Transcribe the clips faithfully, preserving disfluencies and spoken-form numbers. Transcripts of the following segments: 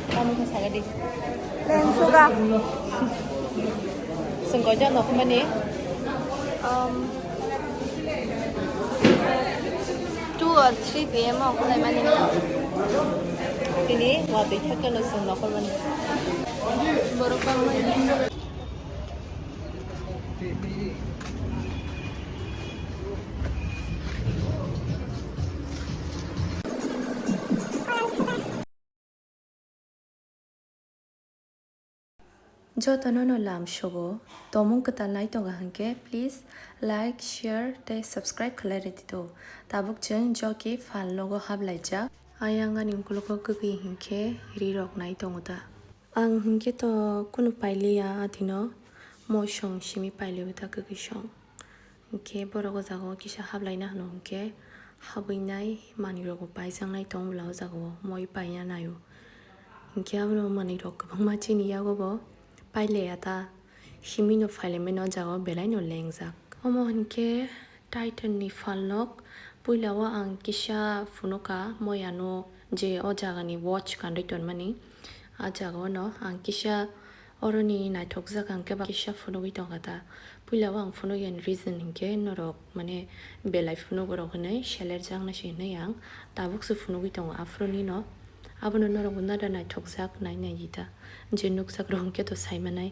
Tamo khe saga di. Lengsuga. Chwng koijakno phumani? Um, two or three P M o khwlaimani. Tini watwi thakeno chwng nokhormani. Borok bangmani. Jotono no lam sogo, tomung kwtal nai tongo hwnkhe, please like, share tei subscribe khlai rwdi to. Tabuk chwng joki phalnogo hablaijak. Ayang ani ukologo kwgwi hwnkhe rirok nai tongo ta. Ang hwnkhe to kunu pailiya athino, moisong simi pailiya ta kwgwi song. Hinkhe borok o jaga o kisa hablaina hwno hinkhe habwinai manwirok bo paijaknai tongo bwla o jaga o moi paina naio. Hinkhe abono manwirok kwbangma chini yago bo pailaiya ta, himino phailaimani o jaga o belai no lengjak. Omo hinkhe Titan ni phalnok puila o ang kisa phunukha moi ano je o jaga ni watch kanwi tonmani, a jaga o no ang kisa Oroni naithokjak ang khe ba kisa phunugwi tongkha ta. Puila o ang phunukya ni reason hinkhe norok mane belai phunugo rok hinwi selerjaknai se hinwi ang tabukse phunugwi tongo aphuru nino. Abono norok bo nada naithokjak nai nai di ta. Je nukjak rok hinkhe to sai manai,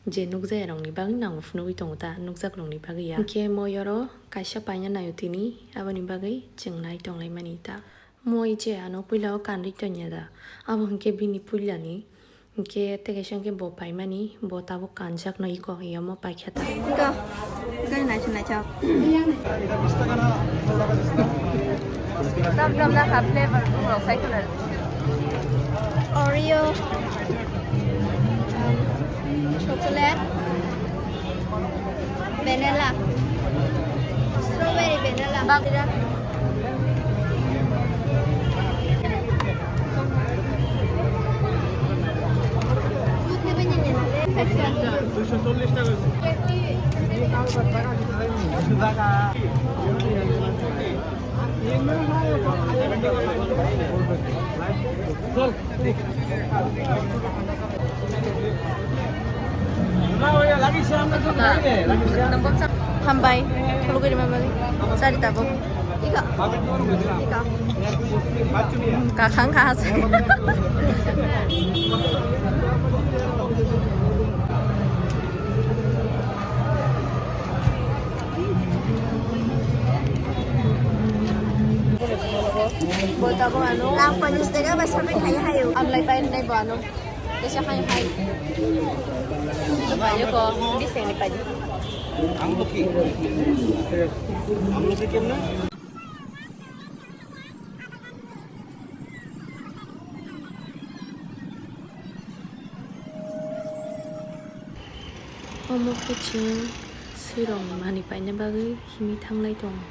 je nukjaya rok ni bagwi no ang bo phunugwi tongo ta, nukjak rok ni bagwi ya. Hinkhe moi oro kaisa paina naio tini, aboni bagwi chwng nai tonglaimani ta. Moi je ano puila o kanwi tonya da, abo hinkhe bini puila ni. Hinkhe tei kaisa hinkhe bo paimani, bo tabuk kanjakno iko, iyamo paikha ta. Iko, iko naisik naisik. Tam tam na kha flavor bumrok sai khwna. Oreo, um, chocolate, vanilla, strawberry vanilla. Bak- Hambai, khulugwi rima bagwi. Chari tabuk. Ika. Ika. Kakhang kha se. Bo tabuk ano. Lang panis tega ba sabai khai hayo. Amlai pai nai bo ano. Kaisa hai hai. Payo ko, hindi sa ni payo. Ang loki. Ang loki ken na? Omo khe chwng swirokni manwi paina bagwi himwi thanglai tongo.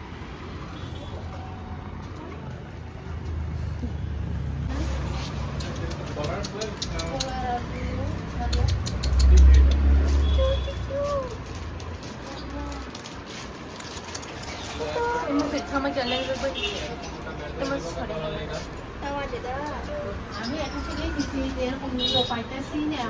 আমি এখন থেকে কিছু এরকম নিয়ে পাইতেছি না।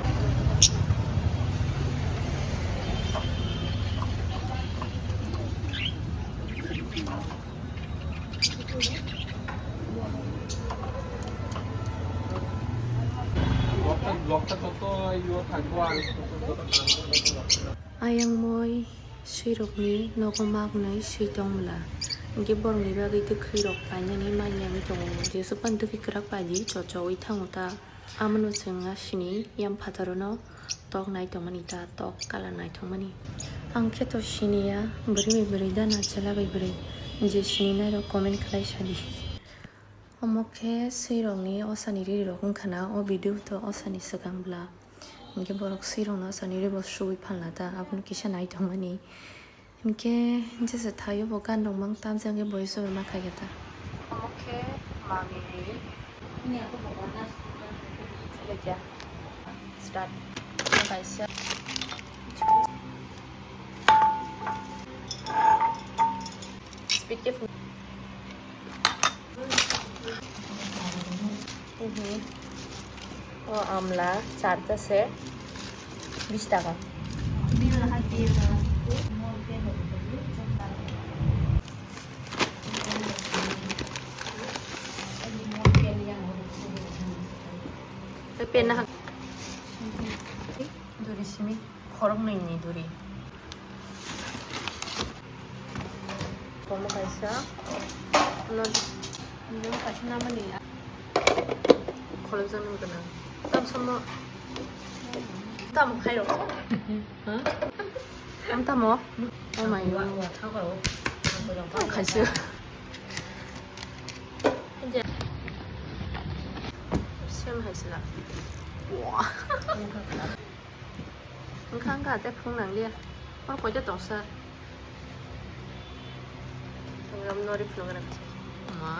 Ayang moi swirokni nogo magnai swi tong bwla, hinkhe borokni bagwi twkhwirok painani manya wngwi tongo, jeswk phano twkhwi kwrak paidi chochowi thango ta. Amano chwng asini yang phataro no tok nai tongmani ta, tok colour naithokmani. Ang khe to siniya, bwrwi bai bwrwi da na chwla bai bwrwi, je sini nai rok comment khlai sadi. Omo khe swirokni osani rirok wngkha na, o video to osani swkang bla. Hinkhe borok swirokno osani riri bo suwi phalna ta, abono kisa naitongmani. Hinkhe jesa thaio bo gan rok mang tamjak, hinkhe voice over ma khaikhe ta. Omo khe mami ni. Start. Kaisa. Speed khe phung. Mhm. O amla charta se bish taka. Tei pen na hak. Duri simi khoroknwi ni duri. Komo kaisa. No. Khorokjaknai gwnang. Tam samo. Tam hai rok. Ha? Tam tamo. Oh my God. Tam khaisa. Sem hai sila. Wah. Wngkha wngkha tei phung nang liya. Hor koita tongsa. Tongram nori phunuk rang. Ma.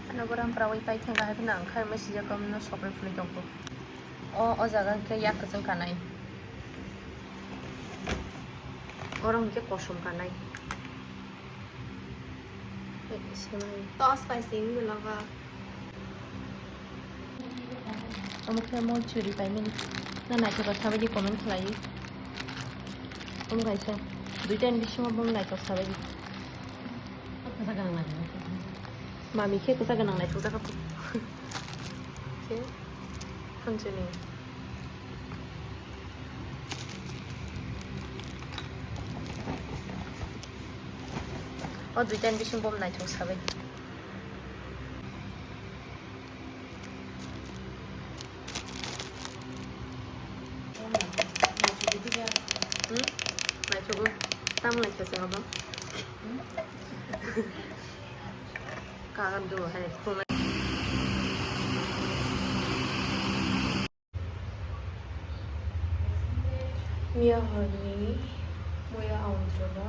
Ano borang prawi pai thangka hai phano ang khai masi jakom no sokre phunui tongkho. O, o jaga hwnkhe yak kwchwng kanai. Oro hwnkhe kosom kanai. Tos pai sing gula ba. Omo khe mo churi pai mani. Na naithok kha sabai di comment khlai. Omo kaisa. Duita ni bisingo bo naithok sabai di. Mami khe kwchak gwnang naithok jakha. Khe khunchini. O duita ni bising bo naithok sabai. Hmm? Naithogo. Tamo naithogo se abo? Kagan duo hai. Miya horni muya audrogo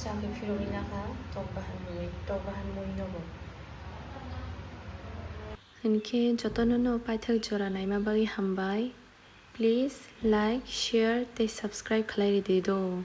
chakhe phirogwi nakha tok bahan mui, tok bahan mui nogo. Hinkhe jotono no paithak jora naima bagwi hambai. Please like, share tei subscribe khlai ridi do.